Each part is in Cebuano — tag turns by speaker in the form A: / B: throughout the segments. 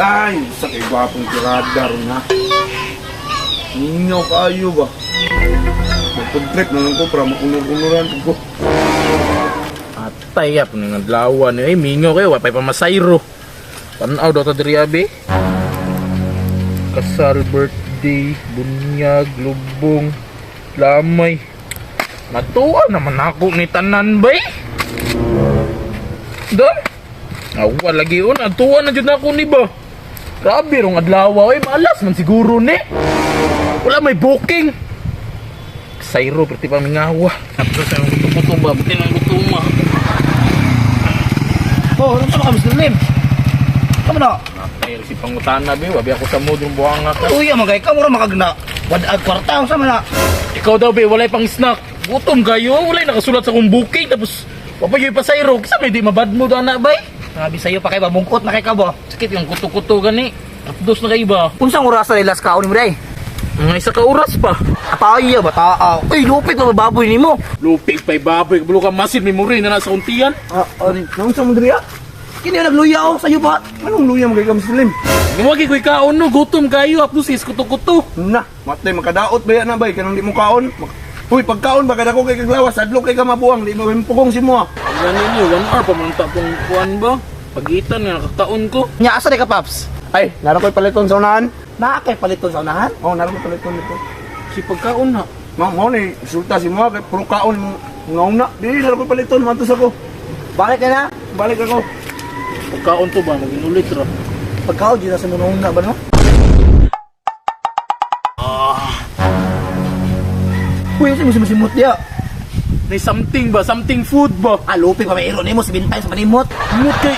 A: Ay, sa kay gwapong tirada ron ha. Mingaw kaayo ba? Magpag-trip na lang ko para makunor-kunoran ko.
B: Atay ya, puno ng adlaw ni. Ay, mingaw kayo, wapay pa masayro. Tanaw daw ta diri abi. Kasal, birthday, bunyag, lubong, lamay. Natuwa naman ako ni tanan bay. Da? Awa lagi on, natuwa na jud nako ni ba. Grabe rong adlaw oy, malas man siguro ni. Wala may booking. Sayro, perti pa mingawa. Tapos sa gutom ba, buti ng gutom ah.
C: Oh, ano ka Mr. Lim? Kamo na.
B: Ay, si pangutana be, wabi ako sa mood ng buhanga ka.
C: Uy, magay ka mura makagna. Wad-ag kwarta unsa man na.
B: Ikaw daw be, walay pang snack. Gutom kayo, walay nakasulat sa kong booking tapos wapay yung pasayro. Kasi may di mabad mo ana bay.
C: Sabi sa iyo pa kay ba mungkot na kay ka ba?
B: Sakit yung kuto-kuto gani. Tapos na kayo ba?
C: Unsang oras na last kaon mo day?
B: Mga isa ka oras pa.
C: Atay ba taa. Uy, lupit ba baboy nimo?
B: Lupig pa'y baboy, kabulo ka masin, memory na nasa kuntian.
A: Ah, ari, nang sa mong diriya?
C: Kini nagluya oh sa iyo ba?
A: Anong luya mo kay ka, Mr. Lim?
B: Gumagi ko'y kaon no, gutom kayo, apdos is kuto-kuto.
A: Na, matay makadaot ba yan na bay kanang di mo kaon? Uy, pagkaon ba kada ko kay kaglawas, adlok kay ka mabuang, di mo pugong si mo.
B: Gani niyo, 1 hour pa man tapong kuan ba? Pagitan nga nakakaon ko.
C: Nya asa di ka paps?
A: Ay, nara ko'y paliton sa unahan.
C: Naa kay paliton sa unahan?
A: Oh, nara ko'y paliton dito.
B: Si pagkaon na.
A: Mao mao ni sulta si mo kay puro kaon mo ngauna. Di nara ko'y paliton mantos ako.
C: Balik ka na.
A: Balik ako.
B: Pagkaon to ba, naginulit ra.
C: Pagkaon jud na sa munong na ba no? Uy, unsa mo simot diya?
B: May something ba? Something food ba?
C: Ah, lupit pa may iro nimo si bintay sa panimot.
B: Mut kay...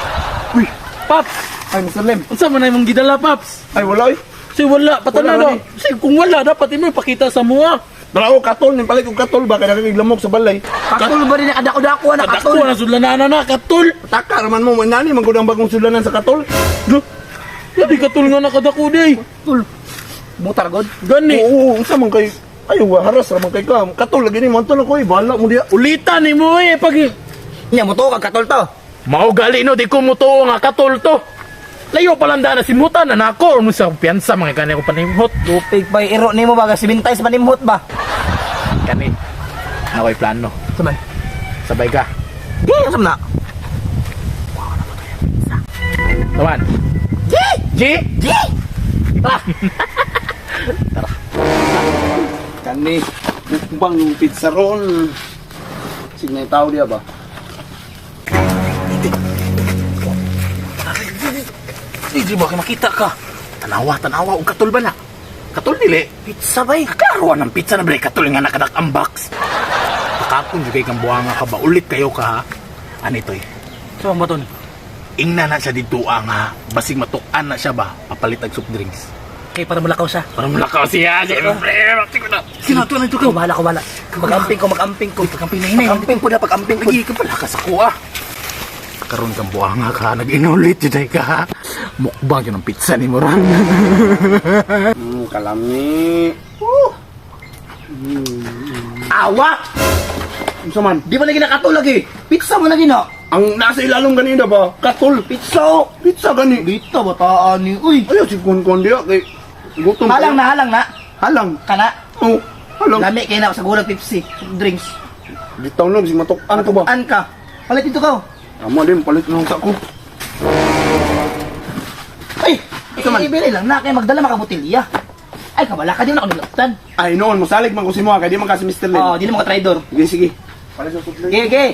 B: Uy, Paps!
A: Ay, Mr. Lim.
B: Unsa man na imong gidala, Paps?
A: Ay, wala oy.
B: Si wala, patana
A: Wala,
B: na.
A: wala.
B: Si kung wala, dapat imo ipakita sa mua.
A: Dara ko katol ning palit og katol ba kada kay lamok sa balay.
C: Katol ba rin ang adako-dako na
B: Kadako
C: katol?
B: na sudlanana na, katol.
A: Taka raman mo nani man gud ang bagong sudlanan sa katol.
B: Duh, Labi katol nga nakadako day.
C: Tol. Mutar god.
B: Gani.
A: Oo, unsa man kay Ay, wa haras ra man kay ka. Katol lagi ni mo na ko, eh. Bahala mo diya.
B: Ulitan ni mo eh pag
C: Nya mo to kag katol to.
B: Mao gali no di ko mutuo nga katol to. Layo pa lang daan na simutan na nako mo sa kumpiyansa mga kani ko panimhot.
C: Lupig pa iro nimo ba si bintay sa panimot ba?
B: Kani. Nakoy plano.
C: Sabay.
B: Sabay ka.
C: Di unsa man na?
B: Taman.
C: Di!
B: G.
C: Di! Ah,
A: Kani, mukbang yung pizza roll. Sige tao diya ba?
B: Sige ba kay makita ka. Tanawa, tanawa og katol ba na? Katol dili.
C: Pizza bay.
B: Klaro ng pizza na bre katol nga nakadak ang box. Pakapon jud kay kang buhanga ka ba ulit kayo ka ha. Ano ito eh?
C: Sa mo ton?
B: Ingna na siya dito ang ha. Basig matukan na siya ba? Papalit og soft drinks.
C: Kay para mulakaw siya.
B: Para mulakaw siya. Siyempre. Sige na. Sino to na ito
C: Ko bahala ko bahala. Magamping ko, magamping ko.
B: Pagamping na hinay.
C: Magamping ko na, pagamping ko.
B: Lagi ka pala ka sa kuha. Karon kang buhanga ka, nag-inulit yun ay ka. Mukbang yun ang pizza ni Moran.
A: Kalami.
C: Awa!
A: Unsa man?
C: Di ba lagi nakatol lagi? Pizza mo lagi na.
A: Ang nasa ilalong ganina ba? Katol.
C: Pizza oh.
A: Pizza gani.
C: Dito bataan ni. Uy.
A: Ayaw si kun kun diya kay gutom.
C: Halang na, halang na.
A: Halang.
C: Kana.
A: Oh, halang.
C: Lami kay na sa gulag Pepsi. Soft drinks.
A: Bitaw na bisig matukan to ba?
C: An ka. Palit dito ka. oh.
A: Tama din palit na sa ko.
C: Ay,
A: Ito man.
C: ibili lang na kay magdala makabutilya. Ay, kabala ka di na ako niluktan.
A: Ay noon mosalig man ko si mo kay di man ka si Mr. Lim.
C: Oh, di na mga traidor.
A: Sige sige. Palit sa soft drink.
C: Ge, ge.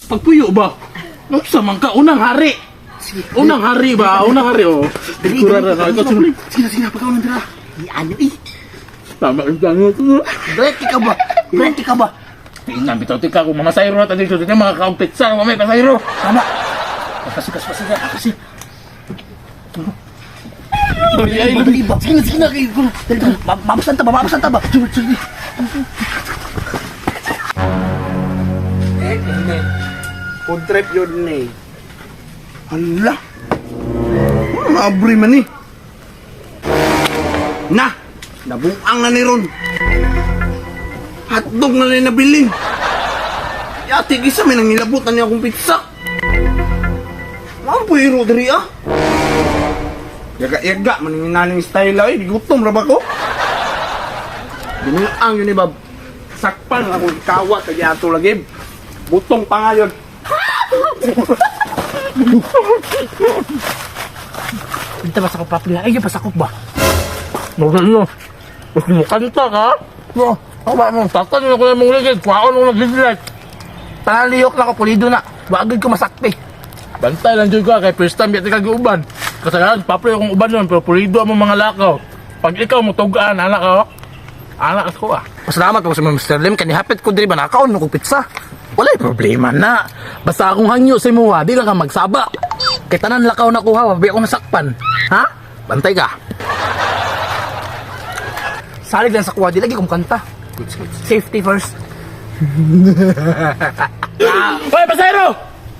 B: Pagpuyo ba? Unsa man ka? Unang hari. Unang hari ba? Unang hari oh. Kura na na. Ikaw sumuli. Sige na, sige na. Pagkaon dira.
C: Di ano eh.
B: Tama yung plano ko.
C: Brett ka ba? Brett ka ba?
B: Tingnan, bitaw tika kung mamasayro na tayo dito. Mga kaong pizza, mamay pasayro.
C: Tama.
B: Pasikas, pasikas, kasi. Ay,
C: Dali ba? Sige na, sige na. Dali, dali. Mabasan ta ba? Mabasan ta ba? Sige, sige.
A: Food trip yun ni. Hala. Maabri man ni. Na. Nabuang na ni ron. Hotdog na ni nabilin. Yati isa may nangilabot na niya akong pizza. Mampuhiro diri ah. Yaga-yaga man ang inaling style ay, gutom ra ba ko? Binuang yun ni Bab. Sakpan lang akong kawat kay ato lagi. Butong pa ngayon.
C: Dito ba sakop papli? Ay, pa sakop ba?
B: Magano. Mas mo kanta ka? No. Ako ba mo? Taktan mo ko mong ligid. Kwaon mo nag-like.
C: Tanaliyok na ko, pulido na. Wagod ko masakpi.
B: Bantay lang jud ka kay first time yata kag uban. Kasagaran paplo akong uban nun pero pulido ang mga lakaw. Pag ikaw mo tugaan anak ka. Oh. Anak ko ah.
C: Pasalamat ko sa Mr. Lim, kani hapit ko diri ba nakaon ko pizza.
B: Walay problema na. Basta akong hangyo sa imuha, di lang ka magsaba.
C: Kay tanan lakaw na kuha, wabi ako nasakpan.
B: Ha? Bantay ka.
C: Salig lang sa kuha, di lagi kong kanta. Safety first.
B: Hoy, pasayro!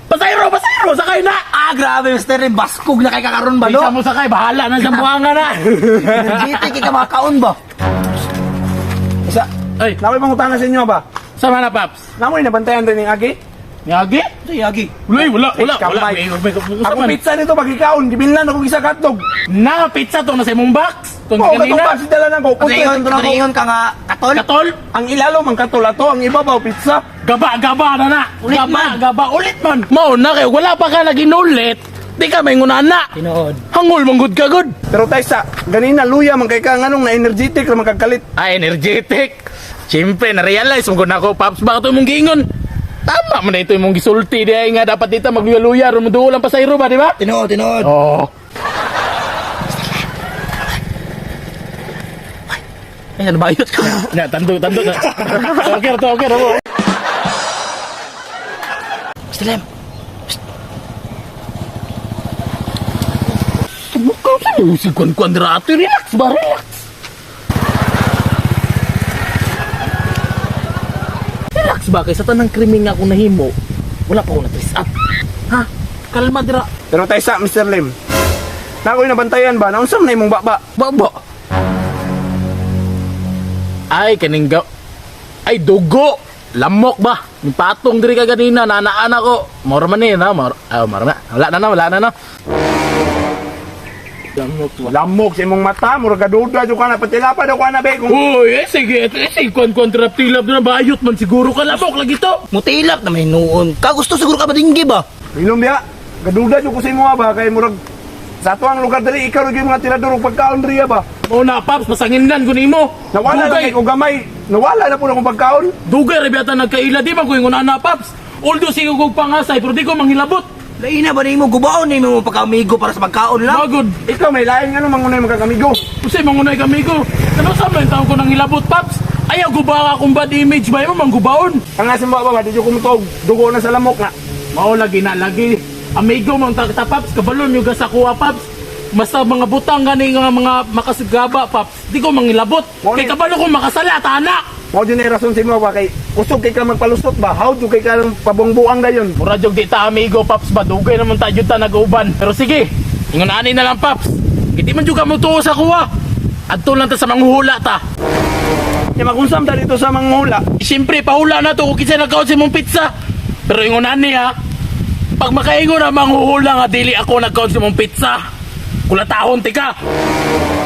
B: Pasayro, pasayro! Sakay na!
C: Ah, grabe Mr. Lim, baskog na kay kakaron ba
B: Isa
C: no?
B: mo sakay, bahala na sa buhanga na.
C: Energetic kay ka makakaon ba?
A: Isa.
B: Ay,
A: Nakoy pangutana sa inyo ba?
B: sama na, Paps.
A: Namoy nabantayan rin ng agi.
B: Ngagi?
C: Yagi.
B: Wala, wala, wala, wala.
A: Kamay.
B: May
A: Ako pizza nito pagikaon, gibilnan ako isa hotdog.
B: Na, pizza tong nasa imong box. Tong
A: Oo, katong
B: kanina.
A: box dala na ko. Punto ito na ko.
C: Ingon ka nga, katol.
B: Katol,
A: Ang ilalo man katol ato, ang ibabaw pizza.
B: gaba, gaba na na.
C: Ulit
B: Gaba,
C: man.
B: gaba, ulit man. Mao na kayo, wala pa ka naginulit. Di ka may na.
C: Tinuod.
B: Hangol manggod ka gud.
A: Pero taysa, ganina luya man kay ka nganong na energetic ra man kag kalit.
B: Ah, energetic. Siyempre, na-realize mo na ako, Paps, baka ito mong giingon. Tama man na ito imong gisulti di ay nga dapat dito magluya-luya ron mo lang pasayro ba, di ba?
C: Tinuod, tinuod.
B: Oo.
C: Ay, ano ba yun?
B: Na, tando, tando na. Okay, to, okay, to.
C: Mr. Lim,
B: Tumukaw sa iyo, si Kwan Kwan Rato. Relax ba, relax. Relax ba? Kaysa tanang krimen nga akong nahimo, wala pa ako na-trace up. Ha? Kalma dira.
A: Pero taysa, Mr. Lim. Nakoy nabantayan ba? Naunsa man na imong baba?
B: Baba. Ay, kaning ga... Ay, dugo! Lamok ba? Ni patong diri ka ganina, nanaan ako. Mora man eh, na? Mora, ay, mora na. Wala na na, wala na na. Lamok ba?
A: Lamok sa imong mata, murag kaduda jud ka na patilapa daw ka na be kung
B: Uy, eh, sige, eh, sige, kwan kwan trap tilap na bayot man siguro ka lamok lagi to.
C: Mutilap na may noon. Ka gusto siguro ka madinggi ba?
A: Ilom biya. Kaduda jud ko sa imo ba kay murag sa ato ang lugar diri ikaw ra gyud mga tirador og pagkaon diri ba.
B: Mao na, Paps, masanginlan ko nimo.
A: Nawala na
B: Dugay,
A: kay ko gamay. Nawala na po na akong pagkaon.
B: dugay ra biyata nagkaila di man ko ingon ana, Paps. Although sige kog pangasay, pero di ko manghilabot.
C: Laina ba nimo gubaon nimo mo pagka-amigo para sa pagkaon lang?
B: Magod.
A: Ikaw may lain nga mangunay magkakamigo.
B: Usay mangunay kami ko. Ano sa man taon ko nang hilabot, Paps? Ayaw guba akong bad image ba mo manggubaon.
A: Ang nga simba ba di jud ko mutog. Dugo na sa lamok na.
B: Mao lagi na lagi. Amigo man ta, ta Paps, kabalon yung sa kuha, Paps. Basta mga butang gani nga mga makasigaba, Paps. Di ko mangilabot.
A: Mao
B: Kay
A: ni-
B: kabalo ko makasala ta ana.
A: Mao jud na rason sa imo ba kay kusog kay ka magpalusot ba? How jud kay ka pabongbuang dayon?
B: Mura jog di ta amigo, Paps ba dugay naman ta jud ta nag-uban. Pero sige, ingon ani na lang, Paps. Hindi man jud ka motuo sa kuha. Adto lang ta sa manghuhula ta.
A: Kay magunsam ta dito sa manghula.
B: Siyempre, pahula na to kung kinsa nagkaon sa imong pizza. Pero ingon ani ha, pag makaingon na manghuhula nga dili ako nagkaon sa imong pizza, kulatahon tika.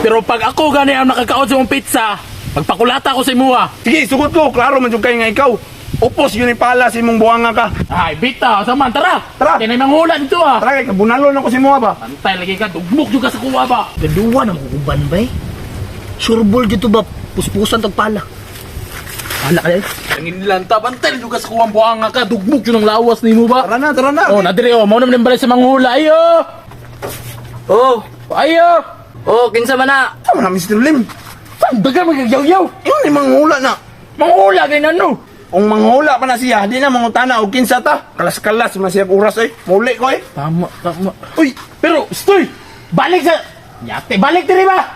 B: Pero pag ako gani ang nakakaon sa imong pizza, magpakulata ko sa imuha.
A: Sige, sugot ko. Klaro man jud kay nga ikaw. Upos yun pala sa imong buwanga ka.
B: Ay, bita, sama, tara.
A: Tara.
B: Kaya na manghula dito ha.
A: Tara kay kabunalon ako sa imo ba.
B: Antay lagi ka, dugmok jud ka sa kuha ba.
C: Gaduwa na makukuban ba eh? Sureball dito ba? Puspusan tag pala. Pala ka eh.
B: Ang ta, bantay jud ka sa kuha buhanga ka, dugmok jud ang lawas nimo ba.
A: Tara na, tara na.
B: Oh, nadiri oh, mao naman balay sa manghula. Ayo.
C: Oh,
B: Ayo.
C: oh, kinsa man na?
A: Tama na Mr. Lim.
B: Saan daga magagyaw-yaw?
A: Ingon ni manghula na.
B: Manghula kay nano.
A: Kung manghula pa na siya, di na mangutana og kinsa ta. Kalas-kalas man siya oras eh. Muli ko eh.
B: Tama, tama.
A: Uy,
B: Pero, stoy! Balik sa... Yate, balik diri ba?